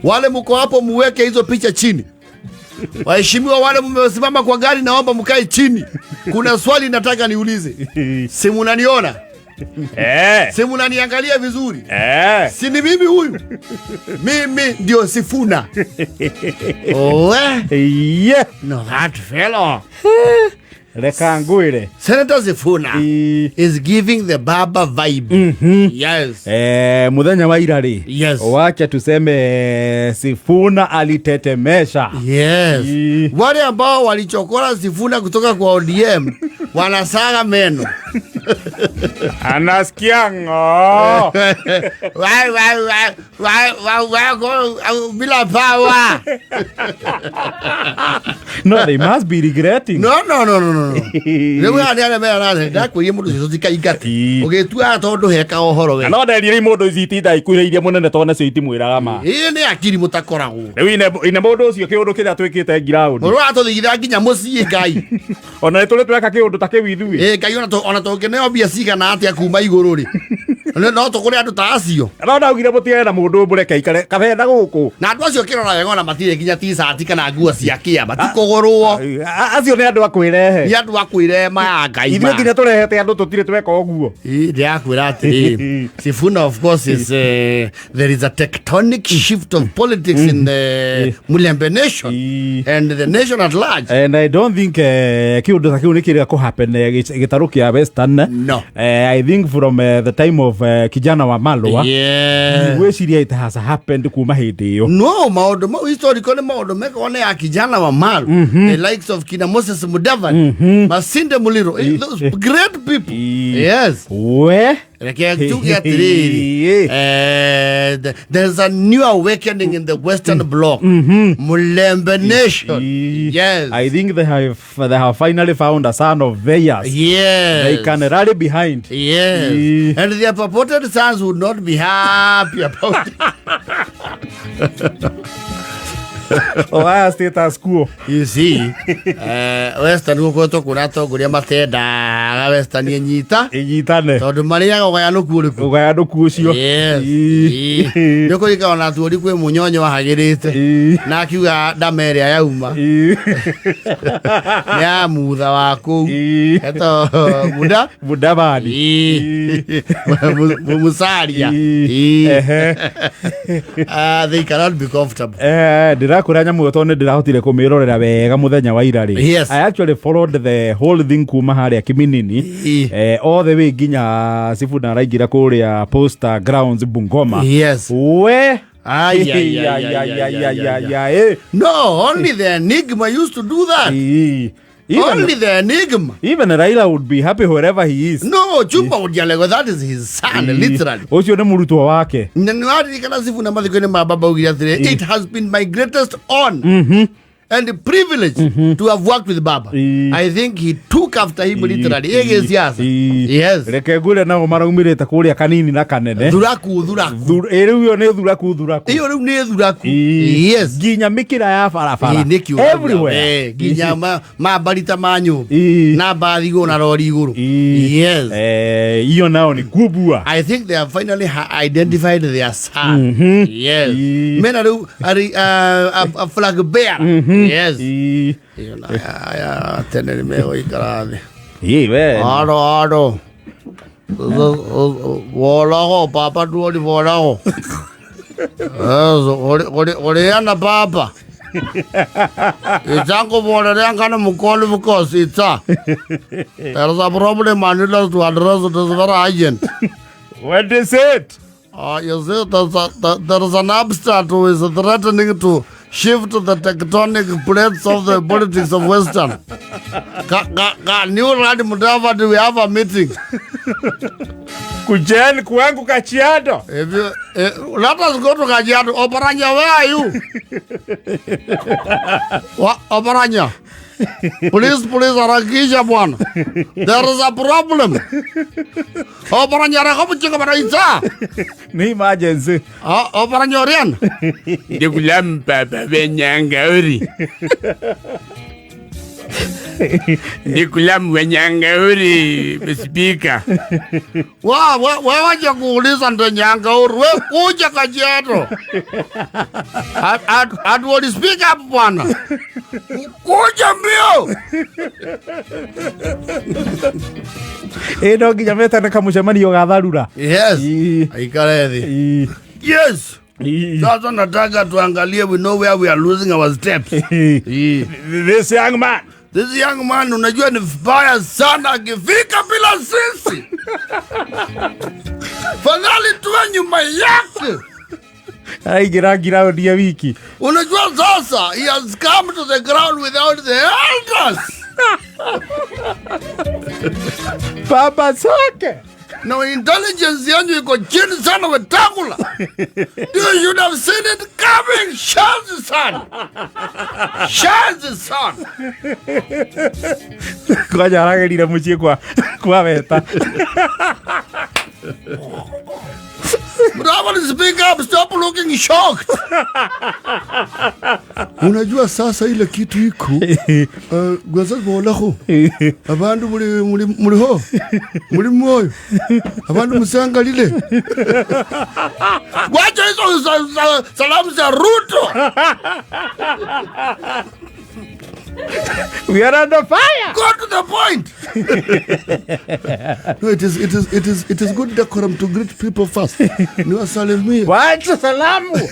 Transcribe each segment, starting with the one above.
Wale mko hapo muweke hizo picha chini. Waheshimiwa wale mmesimama kwa gari, naomba mkae chini. Kuna swali nataka niulize. Si munaniona? Eh. Si munaniangalia vizuri? Eh. Si ni mimi huyu? Mimi ndio Sifuna. Owe. Yeah. No, that fellow. Reka ngwire. Senator Sifuna is giving the Baba vibe. Yes. Muthenya wa ira rĩ, Yes. wacha tuseme Sifuna alitetemesha. Yes. Ii. Wale ambao walichokora Sifuna kutoka kwa ODM wanasaga meno. Anasikia ng'o. Bila power. No, they must be regretting. No, no, no, no, no. Rĩu haha nĩ arĩa mera ndakwĩrie mũndũ ũcio tũtikaingate. Ii. Ũgĩtua tondũ heka ũhoro we. Na no nderire mũndũ ici itinda ikuhĩrĩirie mũnene tondũ nacio itimwĩraga ma. Ĩĩ nĩ akiri mũtakoragwo. Rĩu ine mũndũ ũcio kĩũndũ kĩrĩa twĩkĩte ground. Mũndũ atũthigithia nginya mũciĩ Ngai. Ona nĩ tũrĩ tweka kĩũndũ ta kĩu ithuĩ. Ĩĩ Ngai ona tũngĩneo mbia cigana atĩa kuma igũrũ rĩ. No tũkũrĩ andũ ta acio. No ndaugire mũtigane na mũndũ mũreke aikare kabenda gũkũ. Na andũ acio ũkĩrora wega ona matirĩ nginya t-shirt kana nguo cia kĩama tikũgũrwo. Acio nĩ andũ a kwĩrehe. Nĩ andũ a kwĩrema ya Ngai. Ithuĩ nginya tũrehete andũ tũtirĩ tweka ũguo. Ĩĩ, ndĩrakwĩra atĩrĩrĩ, Sifuna of course is there is a tectonic shift of politics in the Mulembe nation and the nation at large. And I don't think kiundu ta kiu nĩ kĩrĩa kũ happen gĩtarũ kĩa Western. No. I think from the time of kijana wa Malwa. Yeah. Ngwĩciria it has happened kuma hĩndĩ ĩyo. No, maũndũ mau historical nĩ maũndũ mekagwo nĩ akijana wa Malu, the likes of kina Moses Mudavadi, Masinde Muliro, those great people. Yes. We. Reke tuge atĩrĩrĩ, there's a new awakening in the Western Bloc, Mulembe nation. Yes. I think they have finally found a son of theirs. Yes. They can rally behind. Yes. And their purported sons would not be happy about it. Oya status quo. You see, Western gũkoretwo kwĩna atongoria matendaga Western ĩnyita Ĩnyitane. Tondũ marĩaga ũgayanũku ũrĩkũ. Ũgayanũku ũcio. Yes. Nĩ ũkũririkana ona tuori kwĩ mũnyonyo wahagĩrĩte na akiuga ndama ĩrĩa yauma nĩ ya mutha wa kũu eto muda Mudavadi. Musalia. Ehe. They cannot be comfortable. Ndĩrakwĩra nyamũ ĩyo tondũ nĩ ndĩrahotire kũmĩrorera wega mũthenya wa ira rĩ. I actually followed the whole thing kuma harĩa Kiminini all the way nginya Sifuna araingĩra kũrĩa Posta Grounds Bungoma. We. Ai, ai, ai, ai, ai, ai, ai, ai. Ai, ai. No, only the Enigma used to do that. Even, Only the Enigma. Even Raila would be happy wherever he is. No, Chumba Odialego, that is his son, literally. Ũcio nĩ mũrutwo wake. Na nĩwaririkana Sifuna mathiko-inĩ ma baba augire atĩrĩ, "It has been my greatest honor and privilege to have worked with Baba." I think he took after him literally. Ĩgĩ siasa. Yes. Reke ngwĩre nao maraumĩrĩte kũrĩa kanini na kanene. Thuraku, thuraku. Ĩ, rĩu ĩyo nĩ thuraku thuraku. Ĩyo rĩu nĩ thuraku. Yes. Nginya mĩkĩra ya barabara. Ĩ, nĩkĩo ũrauga. Everywhere. Nginya mambarita ma nyũmba na mbathi igũrũ na rori igũrũ. Yes. Hiyo nao ni kubwa. I think they have finally identified their son. Yes. Mena rĩu arĩ a flag bearer. Yes. Ĩyo na aya tene nĩ megũikara thĩ. Ĩ, we. Aro aro. Volago papa tuoli volago. Yes, ori papa. Ichango volereangana mukoli because it's a there is a problem and need us to address it is very urgent. What is it? You see, there is an upstart who is threatening to shift the tectonic plates of the politics of Western. New Radi Mudavadi, we have a meeting. Kujeni kwangu Kajiado. If you, let us go to Kajiado. Oparanya, where are you? Oparanya. Please, please, harakisha bwana. There is a problem. Oparanya, rakabuchika baraita. Ni emergency. Ah, Oparanya orian. Ndikulampa benyanga uri. Nikulamu Nyangauri speaker. Wa wa wa wacha kuuliza ndo Nyangauri, we kuja Kajiado. At speak up bwana. Kuja mbio. Ĩ no nginya metane kamũcemanio ga tharura. Yes. Ĩ. Aikare thi. Ĩ. Yes. Ĩ. Sasa nataka tuangalie, we know where we are losing our steps. Ĩ. This young man. This young man, unajua ni vibaya sana akifika bila sisi. Fadhali tuwe nyuma yake. Araingĩra ngiraũndi ya wiki. Unajua sasa he has come to the ground without the elders. Baba zake. Na intelligence yanyu iko chini sana, Wetangula. You should have seen it coming. Shazi sana. Shazi sana. Kwanja aragerire mũciĩ kwa weta. Bravo, speak up, stop looking shocked. Unajua sasa ile kitu iko gwaza bolakho abandu muli muli muliho muli moyo abandu musangalile, wacha hizo salamu za Ruto. We are under fire. Go to the point. No, it is good decorum to greet people first. Niwasalimie. Wacha salamu.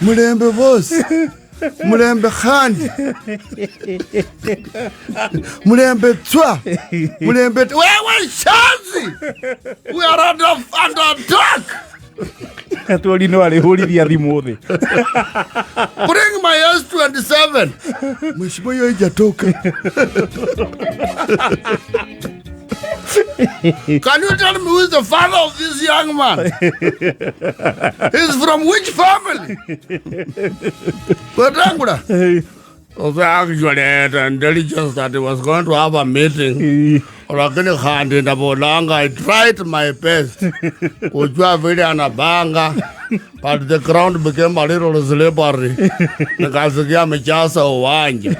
Mulembe bosi, mulembe khandi, mulembe tswa, mulembe wewe shazi. We are under attack. Atwori no arĩhũrithia thimũ thĩ. Bring my S27. Mheshimiwa, hiyo haijatoka. Can you tell me who is the father of this young man? He's from which family? Wetangula. So actually, the intelligence that he was going to have a meeting. Lakini khandi ndabolanga, I tried my best kujua vile anabanga, but the ground became a little slippery. Nikasikia amejaza uwanja.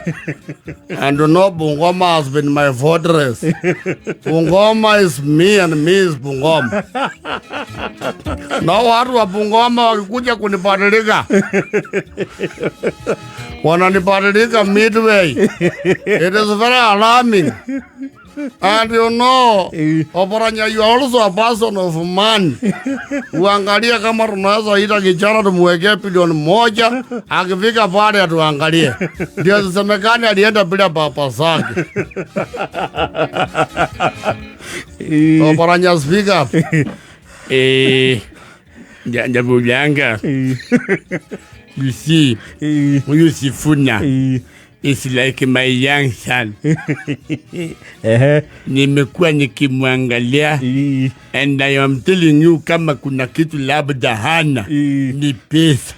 And you know, Bungoma has been my fortress. Bungoma is me and me is Bungoma. Na watu wa Bungoma wakikuja kunibadilika, wananibadilika midway. It is very alarming. And you know, Oparanya, you are also a person of money. Uangalie kama tunaweza ita kijana tumwekee bilioni 1, akifika pale atuangalie. Ndio zisemekane alienda bila baba zake. Oparanya, speak up. Ndabulanga. You see, huyu Sifuna is like my young son. Nimekuwa nikimwangalia and I am telling you, kama kuna kitu labda hana ni pesa.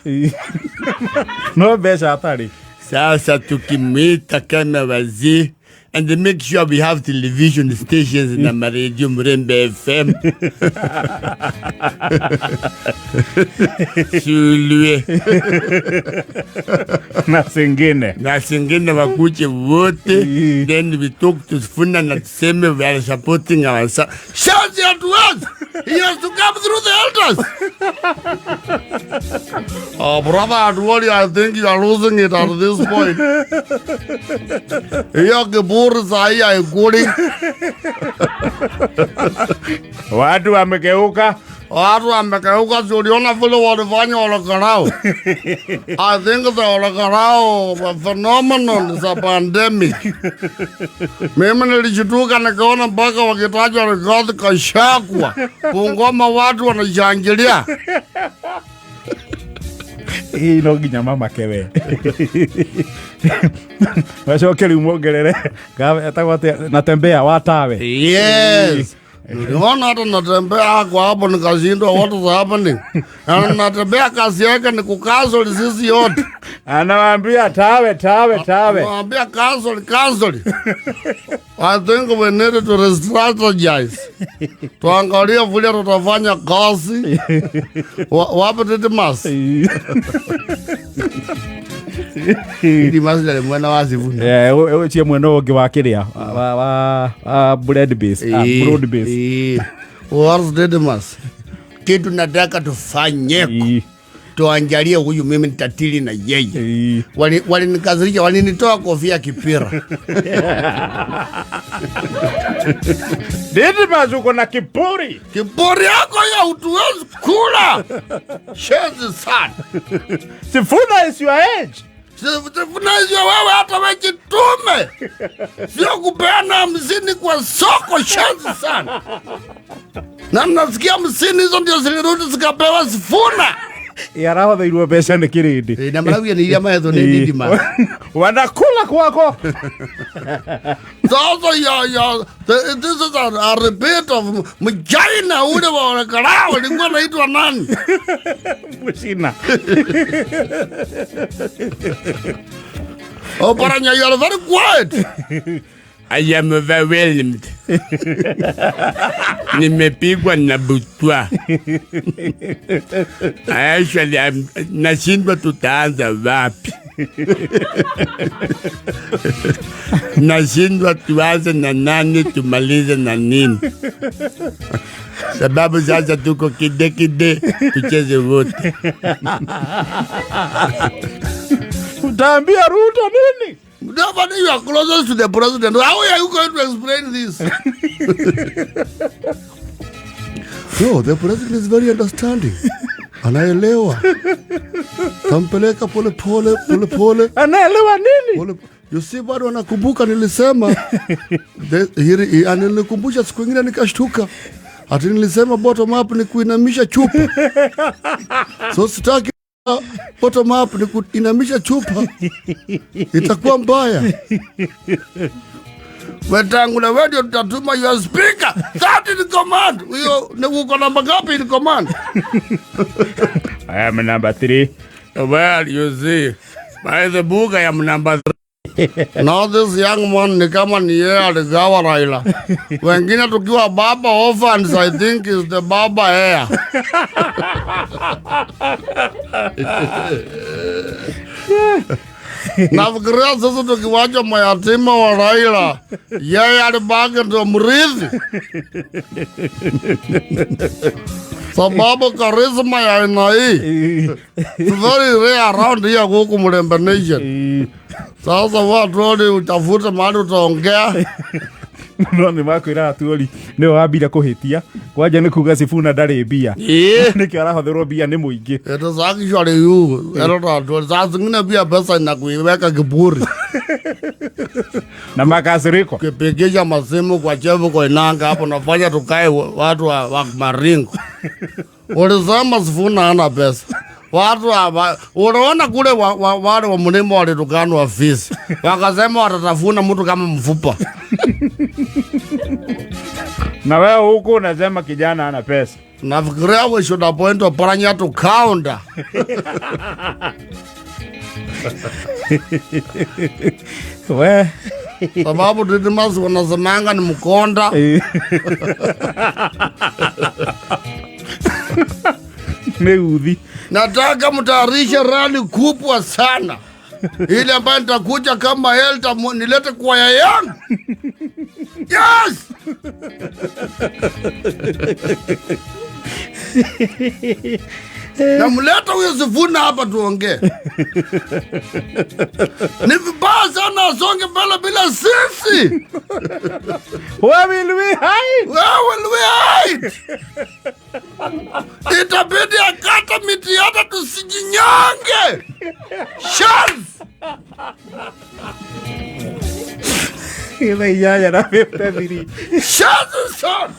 No mbeca atarĩ. Sasa tukimwita kama wazee and make sure we have television stations na maredio, Murembe FM, Sulwe na zingine na zingine, wakuje wote, then we talk to Sifuna na tuseme we are supporting our son. Shout it to us. He has to come through the elders. Oh, brother Atwoli, I think you are losing it at this point. Hiyo kiburi sahi haikuli. Watu wamegeuka. Watu wamegeuka, si uliona vile walifanya Ol Kalou? I think the Ol Kalou phenomenon is a pandemic. Mimi nilishtuka nikaona mpaka wakitajwa Rigathi Gachagua, Bungoma watu wanashangilia. Ĩ no nginya mamake we macoke rĩu mongerere etagwo atĩa natembea watawe. Yes. Niliona hata natembea kwa hapo nikashindwa what is happening. Na natembea kazi yake ni kucancel sisi yote. Anawaambia tawe tawe tawe. Anawaambia cancel cancel. I think we need to re-strategize. Tuangalie vile tutafanya kazi. Wapi Didmus? Didmus ndari mwena wa Sifuna. Eh, cie mwena ũngĩ wa kĩrĩa wa bread base, broad base. What's Didmus? Kitu nataka tufanye, tuangalie huyu, mimi nitatili na yeye. Walinikasirisha, walinitoa kofia kipira. Didmus uko na kiburi. Kiburi yako ya hutuwezi kula. Shenzi sana. Sifuna is your age. Sifuna sio wewe, hata wejitume. Sio kupeana 50 kwa soko, shenzi sana. Na nasikia 50 hizo ndio zilirudi zikapewa Sifuna. Yarahothoirwo mbeca nĩ kĩrĩndĩ. Na maraugia nĩ iria mahetwo nĩ Didmus. Wanakula kwako. Sasa this is a repeat of Mchina ule wa Olekarao alikuwa anaitwa nani? Mchina. Oh, Paranya, you are very quiet. I am overwhelmed. Nimepigwa na butwa. Actually, nashindwa tutaanza wapi. Nashindwa tuanze na nani tumalize na nini. Sababu sasa tuko kide kide, tucheze wote. Utaambia Ruto nini? Nobody, you are closest to the president. How are you going to explain this? No, the president is very understanding. Anaelewa. Tampeleka pole pole, pole pole. Anaelewa nini? Pole. You see, bado anakumbuka nilisema. Ananikumbusha siku nyingine nikashtuka. Ati nilisema bottom up ni kuinamisha chupa. So sitaki bottom up ni kuinamisha chupa. Itakuwa mbaya. Wetangula wewe ndio tutatuma your speaker. That in command. Huyo ni uko namba ngapi in command? I am number 3. Well, you see, by the book I am number 3. Now this young man ni kama ni yeye aligawa Raila. Wengine tukiwa baba orphans, I think is the baba heir. Nafikiria sasa tukiwacha mayatima wa Raila, yeye alibaki ndio mrithi. Sababu charisma ya aina hii it's very rare around here huku Mulembe Nation. Sasa watu wale utafute mahali utaongea. No nĩ makwĩra Atuoli nĩwe wambire kũhĩtia kwanja nĩ kuga Sifuna ndarĩ mbia. Nĩkĩo arahotherwo mbia nĩ mũingĩ. It is actually you. Ero saa zingine pia pesa inakuiweka kiburi. Na makasiriko. Kipigisha masimu kwa chefu kwa inanga hapo nafanya tukae watu wa maringo. Ulisema Sifuna hana pesa. Watu wa unaona kule wale wa mlima walitukanwa fisi. Wakasema watatafuna mtu kama mfupa. Na wewe huko unasema kijana ana pesa. Nafikiria we should appoint Oparanya to counter. We. Sababu Didmus wanasemanga ni mkonda. Meuthi. Nataka mtayarishe rally kubwa sana. Ile ambayo nitakuja kama elder nilete kwaya yangu. Yes! Namleta huyo Sifuna hapa tuongee. Ni vibaya sana asonge mbele bila sisi. Where will we hide? Where will we hide? Itabidi akata miti hata tusijinyange. Chance! Ile inyanya na 53. Chance, son!